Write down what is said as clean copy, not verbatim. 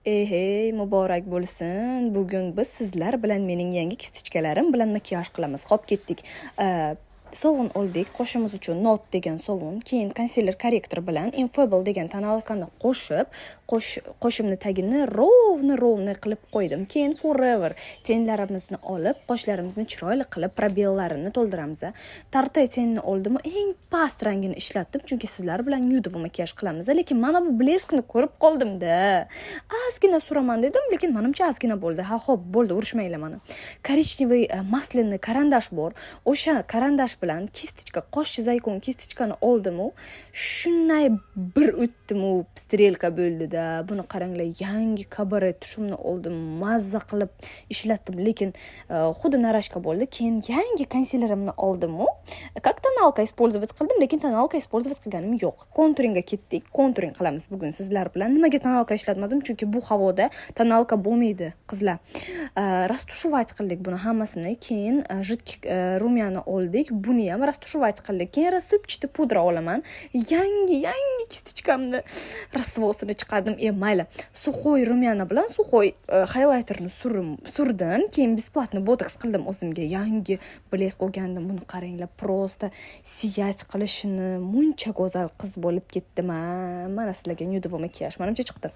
Ehey, muborak bo'lsin. Bugun biz sizlar bilan mening yangi кисточка larim bilan makiyaj qilamiz. Xo'p, ketdik. Sovun oldik qoshimiz uchun, Not degan sovun. Keyin консилер корректор bilan Infallible degan тоналка ni qo'shib, qoshimni tagini ровно ровно qilib qo'ydim. Keyin Forever тень larimizni olib, qoshlarimizni chiroyli qilib пробел larini to'ldiramiz. Tarte тень ni oldim, eng past rangini ishlatdim, chunki sizlar bilan нюдовый makiyaj qilamiz. Lekin mana bu блеск ni ko'rib qoldimda. Ozgina suraman dedim, lekin manimcha ozgina bo'ldi. Ha, xo'p, bo'ldi, urushmanglar mani. Коричневый масляный карандаш bor. O'sha карандаш bilan кисточка, qosh chizayotgan кисточка ni oldimu, shunday bir o'tdimu, стрелка bo'ldi-da. Buni qaranglar, yangi Kabaret тушь imni oldim, mazza qilib ishlatdim, lekin xuddi наращка bo'ldi. Keyin yangi консилер imni oldimu, как тоналка использовать qildim, lekin тоналка использовать qilganim yo'q. Контуринг ga ketdik. Контуринг qilamiz bugun sizlar bilan. Nimaga тоналка ishlatmadim? Chunki bu havoda тоналка bo'lmaydi, qizlar. Растушевать qildik buni hammasini. Keyin жидкий румяна oldik. Buni ham растушевать qildik. Keyin рассыпчатый pudra olaman. Yangi yangi кисточка mni rasvosini chiqardim. Mayli. Сухой румяна bilan сухой хайлайтер ni surdim. Keyin бесплатно botoks qildim o'zimga. Yangi блеск olgandim. Buni qaranglar, просто сиять qilishini, muncha go'zal qiz bo'lib ketdim. Mana sizlarga нюдовый makiyaj. Manimcha, chiqdi.